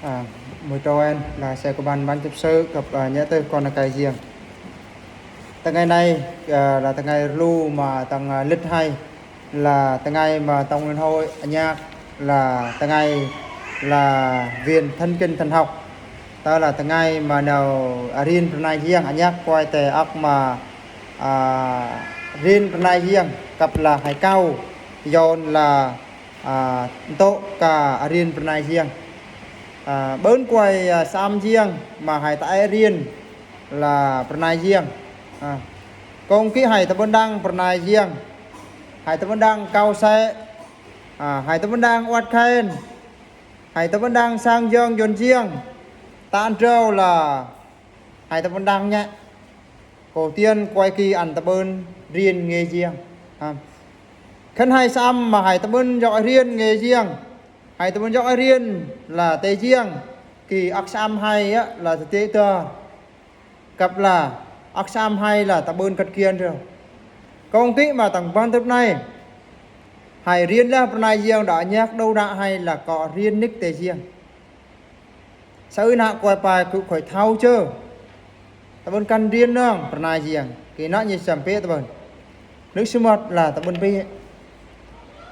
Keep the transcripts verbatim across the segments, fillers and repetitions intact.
Ơ, mui trô en, là sư kŭm ban ban chấp sự cặp, ơ, nhé tư con là cái riêng. Tơ ngai nai, ơ, là tơ ngai lu mà tăng, ơ, lịch hai là tơ ngai mà tổng liên hội nhạc là tơ ngai là viện thần kinh thần học. Tơ là tơ ngai mà nau, ơ, riêng pơ nai giang nhạc quay tê ăk mà, ơ, riêng pơ nai giang cặp là hai câu yon là, ơ, tơ ca, ơ, riêng pơ nai giang. Ơ, bơn quay, ơ, sam giang mà hai ta ai riêng là pơ nai giang. Ơ, kông ký hai ta bơn đăng pơ nai giang. Hai ta bơn đăng cao sẽ. Ơ, hai ta bơn đăng uat khen. Hai ta bơn đăng sang giang yon giang. Tan trâu là hai ta bơn đăng nhé. Cô tiên quay ký ăn ta bơn riêng nghe giang. Ơ. Khen hai sam mà hai ta bơn dŏ riêng nghe giang. Hai ta bơn dŏ riêng là tê giang. Ký ăk sam hai á, là tê tê tơ. Cặp là ăk sam hai là ta bơn cắt kiên rồi. Kông ký mà tăng ban tŭp nai. Hai riêng là pơ nai giang đa nhạc đâu đa hai là có riêng nik tê giang. Sa ư nă quay pai kŭ khỏi thâu chơ. Ta bơn căn riêng nơng pơ nai giang. Ký nă nhi sam pê ta bơn. Nước sư mật là ta bơn pê.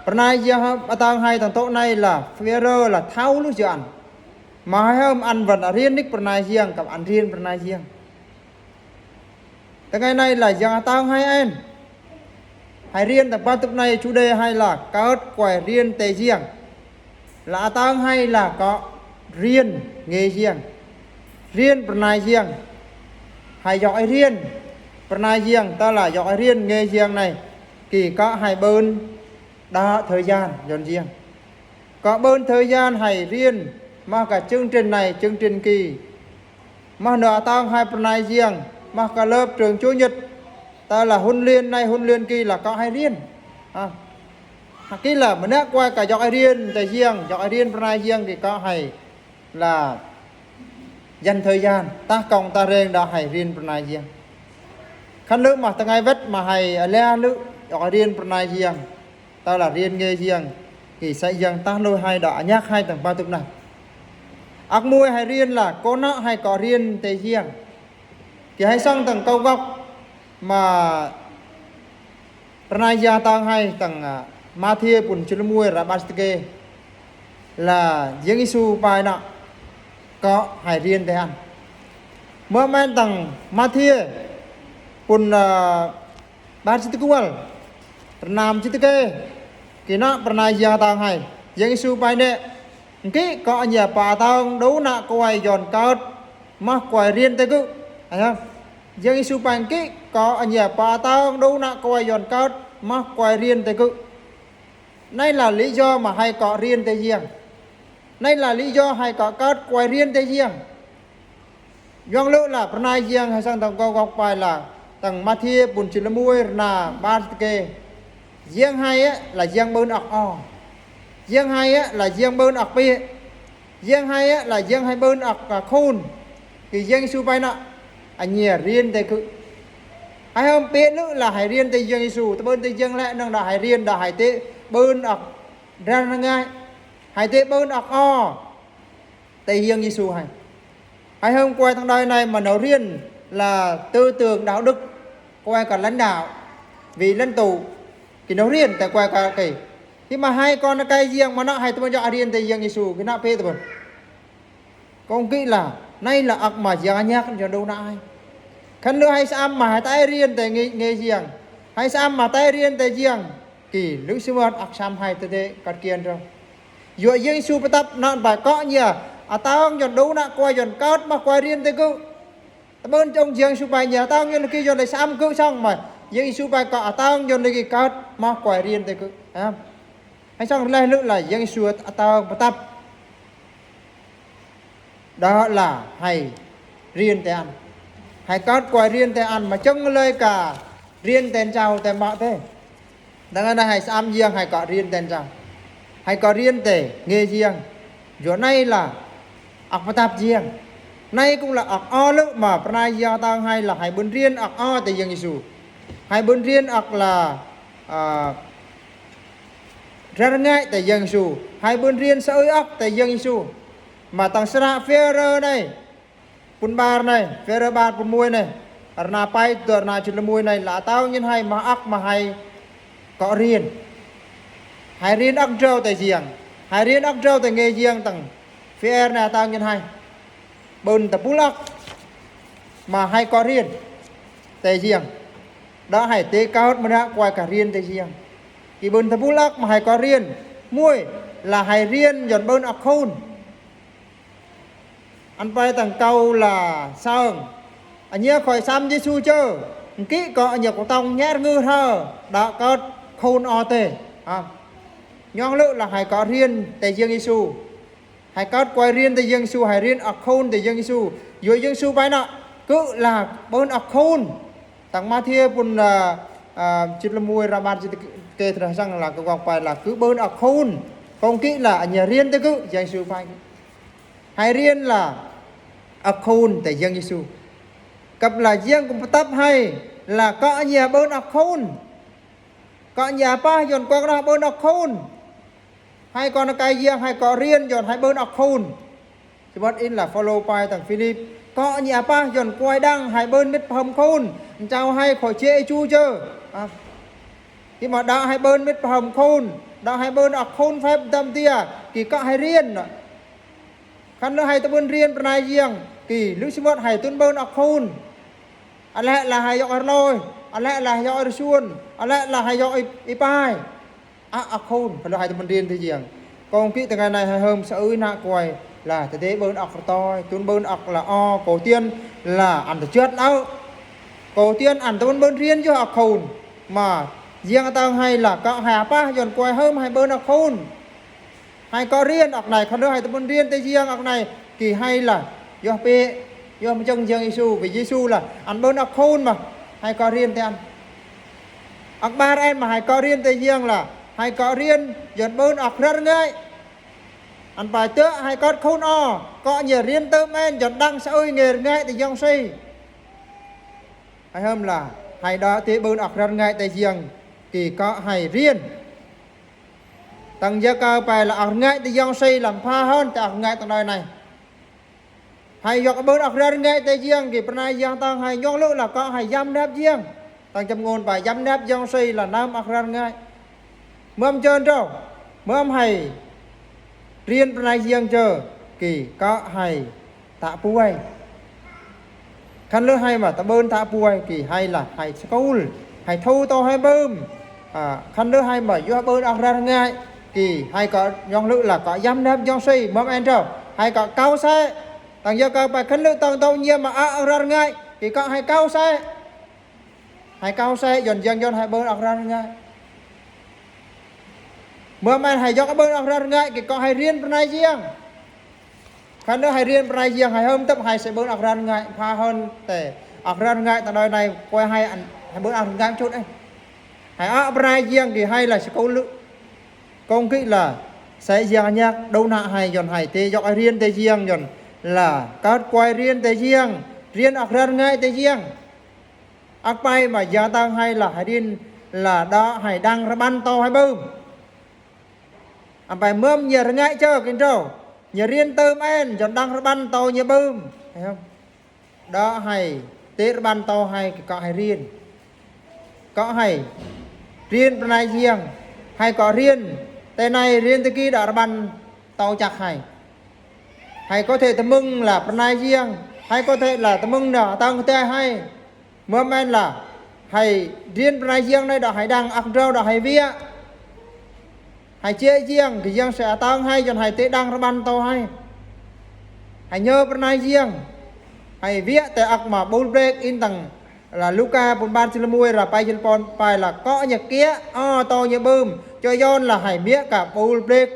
Pơ nai giang hă, ơ, tăng hai tăng tơ nai là phê rơ là thâu lu jơ ăn. Mà hai hôm ăn vẫn riêng nik pơ nai giang, cặp ăn riêng pơ nai giang. Tơ ngai nai là giang ơ tăng hai en. Hai riêng tăng ban tŭp nai chủ đề hai là cớt quay riêng tê giang. Là ơ tăng hai là có riêng nghe giang. Riêng pơ nai giang. Hai dŏ riêng pơ nai giang, tơ là dŏ riêng nghe giang nai. Ký có hai bơn đa thời gian yon giang. Có bơn thời gian hai riêng, mà cả chương trình nai, chương trình ký. Mà nơ ơ tăng hai pơ nai giang, mà cả lớp trường chủ nhật, tơ là huấn luyện nai, huấn luyện ký là có hai riêng. Ơ. Hă ký là mơ nă quay cả dŏ riêng tê giang, dŏ riêng pơ nai giang ký có hai là dành thời gian, ta kông ta reng đa hai riêng pơ nai giang. Khan lư mà tơ ngai vết mà hai, ơ, lê lư, dŏ riêng pơ nai giang. Tơ là riêng nghe giang. Ký sa giang ta lôi hai đa nhạc hai tăng ban tŭp nai. Ăk mui hai riêng là cô nă hai có riêng tê giang. Ký hai sang tăng câu gốc mà pơ nai giang tăng hai tăng, ơ, Mathiơ pŭn chil mui ra bát tê kê. Là Giang Yêsu pai nă có hai riêng tê ăn. Mơ men tăng Mathiơ pŭn, ơ, bát tê kê wăl. Rơnam tê kê. Ký nă pơ nai giang tăng hai. Giang Yêsu pai nĕ. Ký có nhia pa tăng đu nă quay yon cớt. Mă quay riêng tê gŭ. Ơ. Giang Yêsu pai ký có nhia pa tăng đu nă quay yon cớt. Mă quay riêng tê gŭ. Nai là lý do mà hai có riêng tê giang. Nai là lý do hai có cớt quay riêng tê giang. Yuan lư là pơ nai giang hai sang tăng gâu gâu pai là tăng Mathiơ pŭn chil mui rơna bát tê kê. Giang hai á là giang bơn ăk o. Giang hai á là giang bơn ăk pê. Giang hai á là giang hai bơn ăk, ơ, khôn. Ký Giang Yêsu pai nă. Ơ nhia riêng tê gŭ. Hai hôm pê lư là hai riêng tê Giang Yêsu. Ta bơn tê giang lĕ nơng đa hai riêng đa hai tê bơn ăk răng ngai. Hai tê bơn ăk o. Tê Giang Yêsu hai. Hai hôm quay tăng đài nai mà nau riêng là tư tưởng đạo đức, quay cả lãnh đạo, vị lãnh tụ. Ký nau riêng tê quay cả ký. Ký mà hai con cái giang mà nă hai ta bơn dŏ riêng tê Giang Yêsu, ký nă pê ta bơn. Kông ký là, nai là ăk mà giang nhạc yon đu nă hai. Khan lư hai sam mà hai ta ai riêng tê nghe, nghe giang. Hai sam mà ta ai riêng tê giang. Ký lư sư mật ăk sam hai tê tê cắt kiên rồi. Yua Giang Yêsu pơtăp năn pai có nhia, ơ tăng yon đu nă quay yon cớt mă quay riêng tê gŭ. Ta bơn trong Giang Yêsu pai nhia, ơ tăng yon lư ký yon lư sam gŭ sang mă. Giang Yêsu pai có ơ tăng yon lư ký cớt mă quay riêng tê gŭ. Ơ. Hai sang leh lư là Giang Yêsu ơ tăng pơtăp. Đó là hai riêng tê ăn. Hai cớt quay riêng tê ăn mà chưng lơi cả riêng tê châu tê mă tê. Tăng ăn hai sam giang hai có riêng tê châu. Hai có riêng tê nghe giang. Yua nai là ăk pơtăp giang. Nai cũng là ăk o lư mà pơ nai giang tăng hai là hai bơn riêng ăk o tê Giang Yêsu. Hai bơn riêng ăk là, ơ, răng ngai tê Giang Yêsu. Hai bơn riêng sa ơi ăk tê Giang Yêsu. Mă tang sra Phêrô anai, pŭn 'bar anai, Phêrô 'bar pŭn muai anai, rơna pai tơ rơna jĭt lemui anai, la atâo angĭn hai mă ăk mă hai kŏ riên. Hai riên ăk drâu tơ jiăng, hai riên ăk drâu tơ nge jiăng tang Phêrô anai atâo angĭn hai. Bơ̆n tơpul ăk mă hai kŏ riên tơ jiăng. Đă hai tê kơ̆t mơnă kuai kơ riên tơ jiăng. Ki bơ̆n tơpul ăk mă hai kŏ riên. Muai la hai riên yơn bơ̆n ăk khôn. Ăn pai tang kâu la sơng. Ăña khoi săm Yêsu chơ. Ngĭ kŏ ăña kŏ tŏng nhar ngư hơ. Đă kơ̆t khôn o tê. Ha. Nhŏng lơ̆ la hai kŏ riên tơ jiăng Yêsu. Hai kơ̆t kuai riên tơ jiăng Yêsu, hai riên ăk khôn tơ jiăng Yêsu. Yua Yêsu pai nă, kư̆ la bơ̆n ăk khôn. Tang Mathiơ pŭn, a, a, jĭt lemui rơbat jĭt kơ tơrah săng la kơ kuak pai la kư̆ bơ̆n ăk khôn. Kông kĭ la ăña riên tơ kư̆, jiăng Yêsu pai. Hai riên la ăk khôn tơ jiăng Yêsu. Kăp la jiăng kŭm pơtăp hai, la kŏ ăña bơ̆n ăk khôn. Kŏ ăña pah yơn kuak nă bơ̆n ăk khôn. Hai kŏ nă kai jiăng, hai kŏ riên yơn hai bơ̆n ăk khôn. Sĭ băt in la Phêlô pai tang Philip. Kŏ ăña pah yơn kuai đăng hai bơ̆n mĭt pơhăm khôn. Nchao hai khoi chê chu chơ. A. Ki mă đă hai bơ̆n mĭt pơhăm khôn. Đă hai bơ̆n ăk khôn phep dăm tia. Ki kŏ hai riên nă. Khăn lơ̆ hai tơbưn riên pơnai jiăng. Ki lŭ sĭ mơ̆t hai tŭn bơ̆n ăk khôn. Alĕ la hai yŏk rlôi. Alĕ la hai yŏk rsuôn. Alĕ la hai yŏk i, i pai. A, ăk khôn, khăn lơ̆ hai tơbưn riên tơ jiăng. Kông kĭ tơ ngai nai hai hơm sa ơi nă kuai. La tơdê bơ̆n ăk rtoi, tŭn bơ̆n ăk la o, kâu tiên la ăn tơchơt nao. Kâu tiên ăn tơbưn bơ̆n riên yua ăk khôn. Mă, jiăng atâo hai la, kŏ hai apah, yơn kuai hơm hai bơ̆n ăk khôn. Hai kŏ riên ăk nai, khăn lơ̆ hai tơbưn riên tơ jiăng ăk nai, ki hai la. Yua pê, yua mơchăng jiăng Yêsu, vì Yêsu la ăn bơ̆n ăk khôn mă, hai kŏ riên tơ ăn. Ăk 'bar en mă hai kŏ riên tơ jiăng la, hai kŏ riên, yơn bơ̆n ăk rơngai. Ăn pai tơ hai kŏ khôn o, kŏ ăña riên tơm en, yơn đăng sa ơi nge rơngai tơ jiăng si. Hai hơm la, hai đă tê bơ̆n ăk rơngai tơ jiăng, ki kŏ hai riên. Tang Yakơ pai la ăk rơngai tơ jiăng si lăm pha hơn tơ ăk rơngai tơ đơi nai. Hai yŏk bơ̆n ăk rơngai tơ jiăng ki pơnai jiăng tang hai nhŏng lơ̆ la kŏ hai yăm nap jiăng. Tang chăm ngôn pai yăm nap jiăng si la năm ăk rơngai. Mơm chơn trâu, mơm hai riên pơnai jiăng chơ, ki kŏ hai tă puai. Khăn lơ̆ hai mă tơbưn tă puai, ki hai la hai school, hai thu tô hai bơm. A, khăn lơ̆ hai mă yua bơ̆n ăk rơngai, ki hai kŏ nhŏng lơ̆ la kŏ yăm nap jiăng si, mơm en trâu. Hai kŏ kâu se, tang Yakơ pai khăn lơ̆ tang tô nhi mă ăk rơngai, ki kŏ hai kâu se. Hai kâu se, yơn jiăng yơn hai bơ̆n ăk rơngai. Mơm en hai yŏk bơ̆n ăk rơngai, ki kŏ hai riên pơnai jiăng. Khăn lơ̆ hai riên pơnai jiăng, hai hơm tơp hai se bơ̆n ăk rơngai, pha hơn tơ ăk rơngai tơ đơi nai, kuai hai ăn, hai bơ̆n ăk rơngai chut ê. Hai ăk pơnai jiăng ki hai la school lơ̆. Kông kĭ la, se jiăng nhăk, đô nă hai yơn hai tê, yŏk hai riên tơ jiăng yơn la, kơ̆t kuai riên tơ jiăng, riên ăk rơngai tơ jiăng. Ăk pai mă jiăng tang hai la, hai riên la đă hai đăng rơbăn tô hai bơm. Ăn pai mơm nhe rơngai chơ kin trâu. Nhe riên tơm en, yơn đăng rơbăn tô nhe bơm. Hai hơm. Đă hai, tê rơbăn tô hai, ki kŏ hai riên. Kŏ hai. Riên pơnai jiăng. Hai kŏ riên. Tơ nai riên tơ ki đă rơbăn tô chăk hai. Hai có thể tơmưng la pơnai jiăng. Hai có thể la tơmưng nă tang tê hai. Mơm en la, hai riên pơnai jiăng nai đă hai đăng ăk drâu đă hai wiă. Hai chê jiăng, ki jiăng se atang hai, yơn hai tê đăng rơbăn tô hai. Hai nhơ pơnai jiăng. Hai wiă tơ ăk mă bul blek in tang la Luka pŭn 'bar jĭt lemui ră pai jĭt pon pai la kŏ nhe kiă, o tô nhe bơm. Chơ yơn la hai wiă kơ bul blek.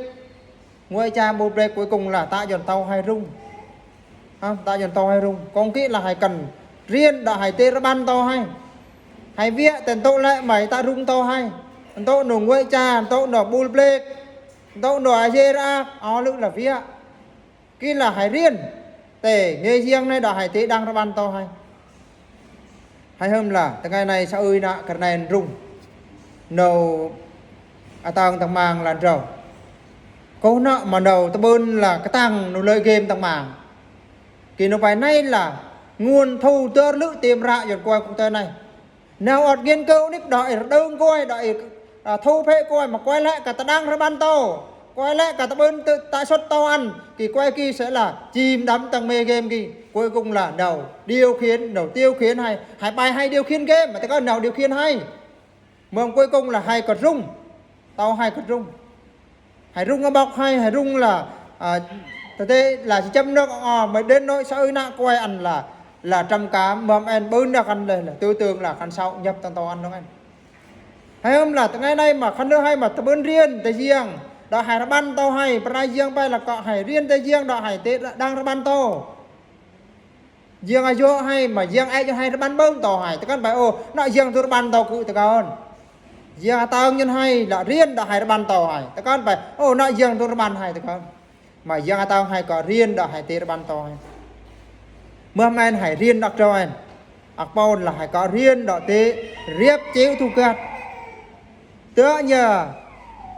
Ngui cha bul blek cuối cùng la tă yơn tô hai rŭng. Ha, tă yơn tô hai rŭng. Kông kĭ la hai kăn riên đă hai tê rơbăn tô hai. Hai wiă tơ ntŭk lĕ mă tă rŭng tô hai. Ntŭk nô ngui cha, ntŭk nô bul blek, ntŭk nô a jê ră, o lư̆ la wiă. Kĭ la hai riên. Tơ nge jiăng nai đă hai tê đăng rơbăn tô hai. Hai hơm la, tơ ngai nai sa ơi nă kơr nai rŭng. Nô atang tang mang lan trâu. Kơnơ̆ng mă nơ̆ng tơbơ̆n la kơtang nơ̆ng lơi game tăng mang. Kơ nơ̆ng pai nai la nguồn thu dơr lư̆ tơm ră yon kuai kŭng tơ nai. Nơ̆ng ot nghiên cứu nik đa ir đơ̆ng kuai, đa ir, à, thu phí kuai mă kuai lĕ kơ tơdang rơbăn tô. Kuai lĕ kơ tơbơ̆n tơ, tơ sốt tô ăn. Kơ kuai kơ sẽ là chìm đắm tăng mê game kơ. Cuối cùng là nơ̆ng điều khiển, nơ̆ng tiêu khiển hay. Hay pai hay điều khiển game, mă tơ kơ nơ̆ng điều khiển hay. Mơ̆ng cuối cùng là hay kơ rung. Tô hay kơ rung. Hay rung bok hay, hay rung là, à, tơ tê là si chăm nơ̆ng, à, mă đến nôi sa ơi nă kuai ăn là, là trầm cảm, mơ̆m ăn bơ̆n nă khăn lĕ, là tư tưởng là khăn sau nhập tăng tô ăn nơ̆ng ăn. Hay hôm là tơ ngai nai mă khăn lơ hay mă tơbơ̆n riêng tơ jiăng, đa hay rơbăn tô hay, pơnai jiăng pai là kơ hay riêng tơ jiăng, đa hay tê đang rơbăn tô. Jiăng a yua hay, mă jiăng ai yua hay rơbăn bơ̆n tô hay. Tơ kăn pai, ô, nă jiăng tu rơbăn tô kŭ tơ kăn. Jiăng a tơng yua hay, lă riêng đa hay rơbăn tô hay. Tơ kăn pai, ô, nă jiăng tu rơbăn hay tơ kăn. Mă jiăng a tơng hay kơ riêng đa hay tê rơbăn tô hay. Mơ̆m ăn hay riêng đa trôi ăn. Ăk pôn là hay kơ riêng đa tê riêp chịu tu găt. Tơ nhơ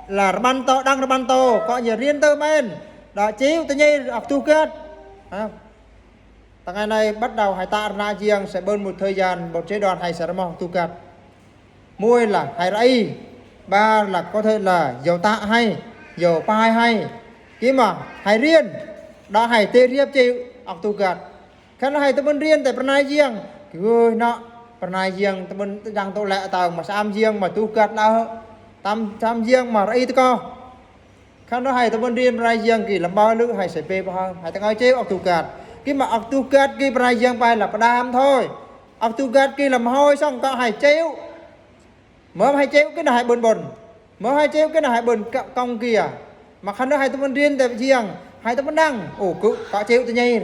là rơbăn tô, đang rơbăn tô, kơ nhơ riêng tơm ăn. Đa chịu tơ nhơ ăk tu găt. Ha. Tơ ngai nai bắt đầu hay tă rơnă jiăng sẽ bơ̆n một thời gian, một giai đoạn hay sẽ rơmong tu găt. Môi là hay ră i, ba là có thể là dầu tă hay, dầu pai hay. Kơ mă hay riêng, đa hay tê riêp chịu ăk tu găt. Khăn hay tơbơ̆n riêng tơ pơnai jiăng, kơ ơi nă, pơnai jiăng tơbơ̆n đang tô lĕ tơng mă sam jiăng mă tu găt lă. Tam, sam jiăng mă ră i tơ kơ. Khăn lơ hay tơbơ̆n riêng pơnai jiăng kơ lăm ba lư̆ hay sẽ pê pơhơm. Hay tơ ngai chịu ăk tu găt. Kơ mă ăk tu găt kơ pơnai jiăng pai là pơđam thôi. Ăk tu găt kơ lăm hơi song kơ hay chịu. Mơ̆m hay chịu kơ nă hay bơ̆n bơ̆n. Mơ̆m hay chịu kơ nă hay bơ̆n kơ-, kông kia. Mă khăn lơ hay tơbơ̆n riêng tơ jiăng. Hay tơbơ̆n đang. Ô, kŭ, kơ chịu tơ nhơ.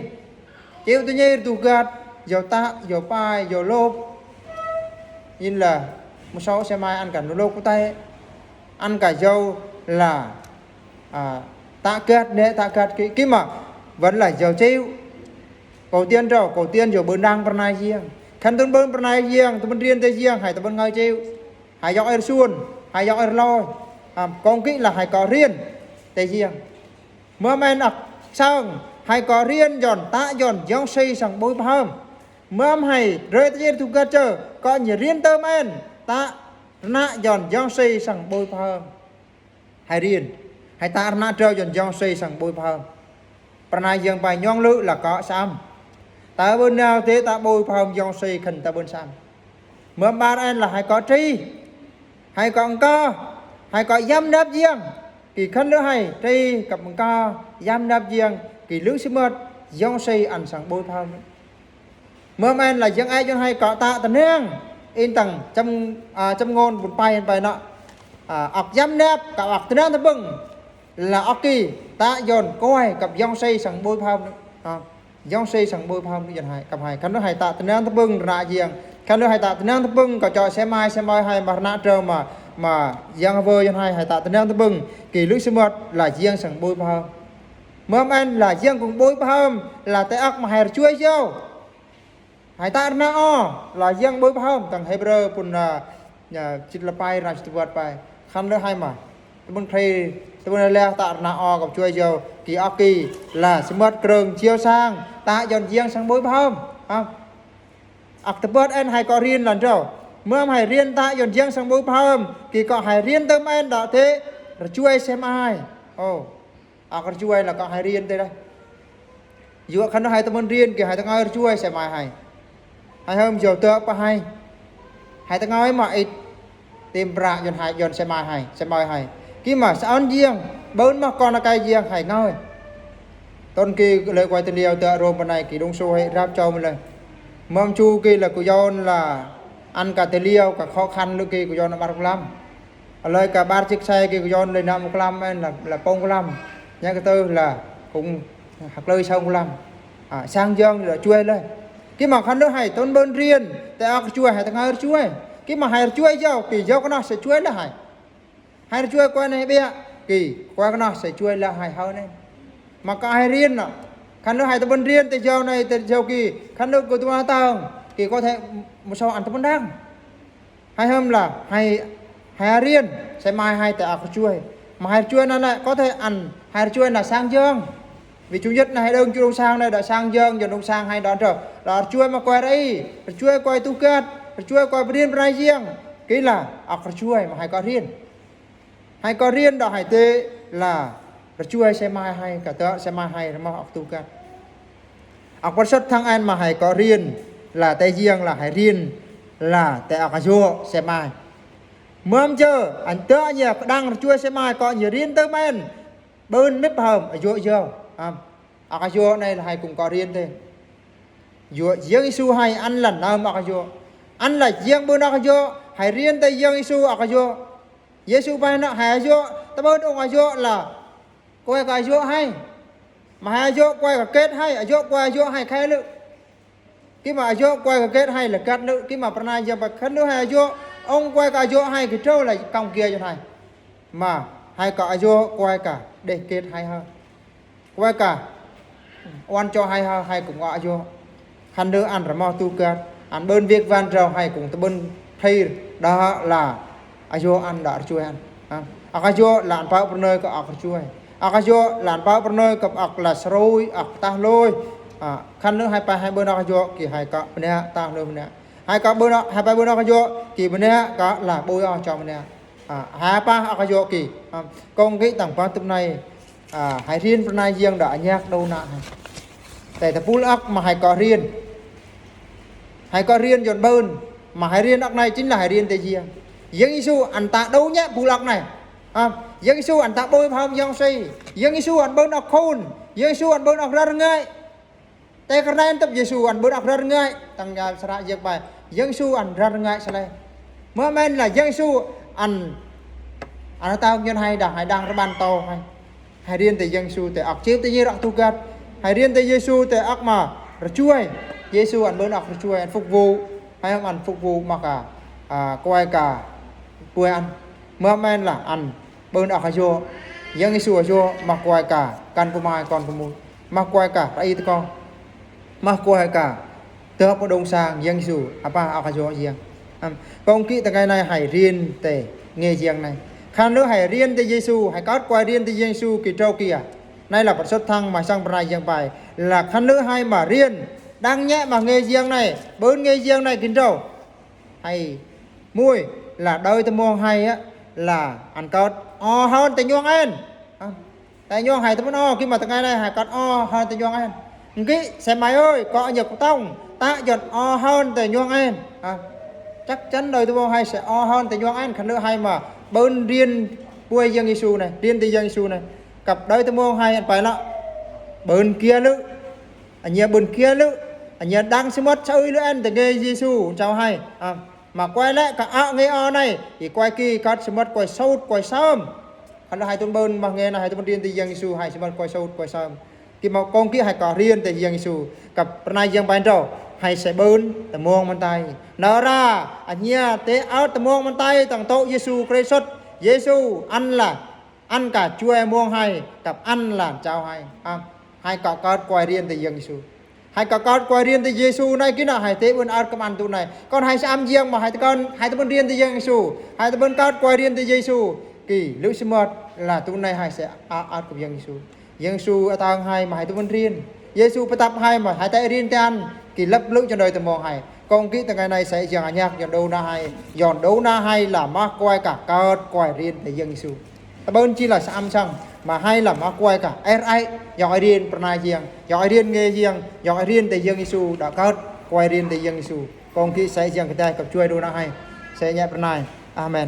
Chịu tơ nhơ tu găt. Dầu tă, dầu pai, dầu lôp. Yên là một số xe máy ăn cả nụ lôp của tay. Ăn cả dầu là à, tă găt nê, tă găt kơ, kơ mă, vẫn là dầu chịu. Cầu tiên trâu, cầu tiên dầu bơ̆n đang pơnai jiăng. Khăn tơbơ̆n bơ̆n pơnai jiăng, tơbơ̆n riêng tơ jiăng, hay tơbơ̆n ngai chịu. Hay dŏ ir suôn, hay dŏ ir lôi. À, kông kơ là hay kơ riêng tơ jiăng. Mơ̆m ăn ăk song, hay kơ riêng dơn, tă dơn, jiăng si song bôi pơhơm. Mơ̆m hay, rơi tơ jiăng tu găt chơ, kơ nhơ riêng tơm ăn, tă rơnă dơn, jiăng si song bôi pơhơm. Hay riêng. Hay tă rơnă trâu dơn jiăng si song bôi pơhơm. Pơnai jiăng pai nhŏng lư̆ là kơ sam. Tơbơ̆n nao tê tă bôi pơhơm jiăng si khăn tơbơ̆n sam. Mơ̆m bar ăn là hay kơ tri. Hay kơ ăng kơ. Hay kơ yăm năp jiăng. Kơ khăn lơ hay tri kăp ăng kơ yăm năp jiăng. Kơ lư̆ si mơ̆t jiăng si ăn song bôi pơhơm. Mơ̆m ăn là jiăng ai yua hay kơ tă tơnang. In tăng chăm, à, chăm ngôn bun pai ăn pai nă. À, ăk yăm năp, kơ ăk tơnang tơbơ̆ng. Là ăk kơ, tă dơn kuai, kăp jiăng si song bôi pơhơm. À, jiăng si song bôi pơhơm yua hay, kăp hay. Khăn lơ hay tă tơnang tơbơ̆ng rơnă jiăng. Khăn lơ hay tă tơnang tơbơ̆ng, kơ chơ xe máy, xe máy hay mă rơnă trâu mă, mă jiăng vơ yua hay, hay tă tơnang tơbơ̆ng. Kơ lư̆ si mơ̆t là jiăng song bôi pơhơm. Mơ̆m ăn là jiăng kŭng bôi pơhơm, là tơ ăk mă hay rơchuai jâu. Hay tă rơnă o, là jiăng bôi pơhơm, tăng Hêbrơ pun, à, à, chit lơ pai, ră chit bơ̆t pai. Khăn lơ hay mă. Tơbơ̆n kri, tơbơ̆n leh tă rơnă o, kăp chuai jâu, kơ ăk kơ, là si mơ̆t krơng chiếu sang, tă dơn jiăng song bôi pơhơm. Ha? Ăk tơbơ̆t ăn hay kơ riêng lăn trâu. Mơ̆m hay riêng tă dơn jiăng song bôi pơhơm, kơ kơ hay riêng tơm ăn đa tê, rơchuai xe máy. Ô. Ăk rơchuai là kơ hay riêng tê đa. Yua khăn lơ hay tơbơ̆n riêng kơ hay tơ ngai rơchuai xe máy hay. Hay hôm dâu tơ pa hay. Hay tơ ngai mă it. Tơm prăk dơn hay, dơn xe máy hay, xe máy hay. Kơ mă sa ăn jiăng, bơ̆n mă kơ nă kai jiăng hay ngai. Tơn kơ lơi kuai tơliao tơ rôm pơnai kơ đông số hay rap châu mă lơi. Mơ̆m chu kơ lơi kơ dơn là ăn kơ tơliao, kơ khó khăn lơi kơ, kơ dơn ăn bar kơ lăm. Lơi kơ bar chik sai kơ dơn lơi nă mŭk lăm ăn là, là pông kơ lăm. Nhă kơ tơ là kŭng hăk lơi sông kơ lăm. À, sang jiăng là chuai lơi. Kơ mă khăn lơ hay tơn bơ̆n riêng, tơ ăk chuai hay tơ ngai chuai. Kơ mă hay chuai jâu, kơ jâu kơ nă sẽ chuai lơi hay. Hay chuai kuai nai biă, kơ kuai kơ nă sẽ chuai lơi hay hơ nai. Mă kơ hay riêng nă. Khăn lơ hay tơbơ̆n riêng tơ jâu nai, tơ jâu kơ, khăn lơ kơ tơma tơng, kơ có thể một số ăn tơbơ̆n đang. Hay hôm là hay, hay riêng, xe máy hay tơ ăk chuai. Mă hai rơčui anăn lĕ, có thể ăn hai rơčui anăn sang jơng. Vì chủ nhật anai hai đơ̆ng chu đung sang anai đă sang jơng, jơ̆ng đung sang hai đă trơ. Lă rơčui mă kuai rai, rơčui kuai tu kat, rơčui kuai bơrin bơnai jiăng. Kĭ lă, ăk rơčui mă hai kơ rin. Hai kơ rin đă hai tê lă rơčui sơmai hai kơ tơ̆ sơmai hai rơmah ăk tu kat. Ăk pơsăt thăng ăn mă hai kơ rin lă tê jiăng lă hai rin lă tê ăk ajoh sơmai. Mơm jơ, ăn tơ̆ ñu kơđăng rơčui sơmai kơ ñu rin tơ men. Bơ̆n mĭp hăm, ajoh jơ. Ăk ajoh anai lă hai kŭng kơ rin tê. Yua Yang Yêsu hai ăn lă nơm ăk ajoh. Ăn lă jiăng bơ̆n ăk ajoh, hai rin tê Yang Yêsu ăk ajoh. Yêsu bai nă hai ajoh, tơbơ̆n ung ajoh lă kuai kơ ajoh hai. Mă hai ajoh kuai kơ kĕt hai, ajoh kuai ajoh hai khai lŭ. Kĭ mă ajoh kuai kơ kĕt hai lă kat lŭ, kĭ mă pơrnai jang bai khăn lŭ hai ajoh, ung kuai kơ ajoh hai kơ trâu lă kông kia jăn hai. Mă hai kơ ajoh kuai kơ đeh kĕt hai hă. Kuai kơ ăn cho hai hă, hai kŭng ăk ajoh. Khăn lŭ ăn rơmah tu kat, ăn bơ̆n wiek wan trâu hai kŭng tơbơ̆n phir đă lă ajoh ăn đă rơčui ăn. Ăk ajoh lă ăn pă pơrnai kơ ăk rơčui. Ăk ajoh lă ăn pă pơrnai kơ ăk lă srui, ăk tah lui. Khăn lŭ hai pă hai bơ̆n ăk ajoh kĭ hai kơ bơnă tah lui bơnă. Hai kơ bơ̆n hai pă bơ̆n ăk ajoh kĭ bơnă kơ lă bui ơ cho bơnă. Hai pă ăk ajoh kĭ. Kông kĭ tăng pă tŭp anai hai rin pơrnai jiăng đă anhăk đô nă hai. Tê tơpul ăk mă hai kơ rin. Hai kơ rin jăn bơ̆n. Mă hai rin ăk anai chính lă hai rin tê jiăng. Yang Yêsu ăn ta đô nhă pul ăk anai. Yang Yêsu ăn ta bui pham yang si. Yang Yêsu ăn bơ̆n ăk khôn. Yang Yêsu ăn bơ̆n ăk ră rơngai. Tê kơnai ăn tơ̆p Yêsu ăn bơ̆n ăk ră rơngai. Tăng jal sră jek bai. Yang Yêsu ăn ră rơngai sơlai. Mơm men lă Yang Yêsu ăn ăn ta ăk jăn hai đă hai đang rơbăn tô hai. Hai rin tê Yang Yêsu tê ăk chip tê jir ăk tu kat. Hai rin tê Yêsu tê ăk mă rơčui. Yêsu ăn bơ̆n ăk rơčui ăn phục vụ. Hai ăn phục vụ mă kơ kuai kơ bui ăn. Mơm men lă ăn bơ̆n ăk ajoh. Yang Yêsu ajoh mă kuai kơ kăn pơmai kon pơmui. Mă kuai kơ rai tơ kông. Mă kuai kơ tơ̆ pơđông sang Yang Yêsu, apa ăk ajoh jiăng. Kông kĭ tơ ngai anai hai rin tê nge jiăng anai. Khăn lŭ hai rin tê Yêsu, hai kơt kuai rin tê Yang Yêsu kĭ trâu kia. Anai lă pơsăt thăng mă sang pơrnai jiăng bai. Lă khăn lŭ hai mă rin. Đang nhă mă nge jiăng anai, bơ̆n nge jiăng anai kĭ trâu. Hai mui lă đơi tơmong hai ă, lă ăn kơt o hơn tê nhông ăn. Tê nhông hai tơmong o, kĭ mă tơ ngai anai hai kơt o hơn tê nhông ăn. Kĭ sơmai ơi, kơ nhăk tông, ta jăn o hơn tê nhông ăn. Chắc chắn đơi tơmong hai sơ̆ o hơn tê nhông ăn, khăn lŭ hai mă bơ̆n rin bui Yang Yêsu anai, rin tê Yang Yêsu anai. Kăp đơi tơmong hai ăn pai lă. Bơ̆n kia lŭ. Ăña bơ̆n kia lŭ, ăña đang sơmơ̆t sa ơi lŭ ăn tơ nge Yêsu, chao hai. Mă kuai lĕ kơ ăk nge o anai, ih kuai kĭ kơt sơmơ̆t kuai sôt kuai sơm. Khăn lŭ hai tơmong bơ̆n mă nge anai hai tơmong rin tê Yang Yêsu hai sơmơ̆t kuai sôt kuai sơm. Kĭ mă kông kĭ hai kơ rin tê Yang Yêsu. Kăp pơrnai jiăng bai trâu, hai sơ̆ bơ̆n tơmong mơ̆n tai. Nơra, ăña tê ăt tơmong mơ̆n tai tăng tŏ Yêsu Krist. Yêsu ăn lă ăn kơ chuai mông hai, kăp ăn lăn chao hai. Hai kơ kơt kuai rin tê Yang Yêsu. Hai kơ kơt kuai rin tê Yêsu anai kĭ nă hai tê bơ̆n ăt kơ ăn tŭ anai. Kơ̆n hai sơ̆ ăn jiăng mă hai tơ̆ kơ̆n, hai tơ̆ bơ̆n rin tê Yang Yêsu. Hai tơ̆ bơ̆n kơt kuai rin tê Yêsu. Kĭ lŭ sơmơ̆t lă tŭ anai hai sơ̆ ăt kơ Yang Yêsu. Yang Yêsu ăt hăng hai mă hai tơ̆ bơ̆n rin. Yêsu pơtăp hai mă hai tê rin tê ăn. Kĭ lăp lŭ jăn đơi tơmong hai. Kông kĭ tơ ngai anai sơ̆ jiăng anhăk jăn đô nă hai. Jăn đô nă hai lă mă kuai kơ kơt kuai rin tê Yang Yêsu. Tơ̆ bơ̆n chi lă sơ̆ ăn săng, mă hai lă mă kuai kơ ăt ai, yong ai rin pơrnai jiăng, yong ai rin nge jiăng, yong ai rin tê Yang Yêsu, đă kơt kuai rin tê Yang Yêsu. Kông kĭ sơ̆ jiăng kơtai kăp chuai đô nă hai. Sơ̆ ñă pơrnai. Amen.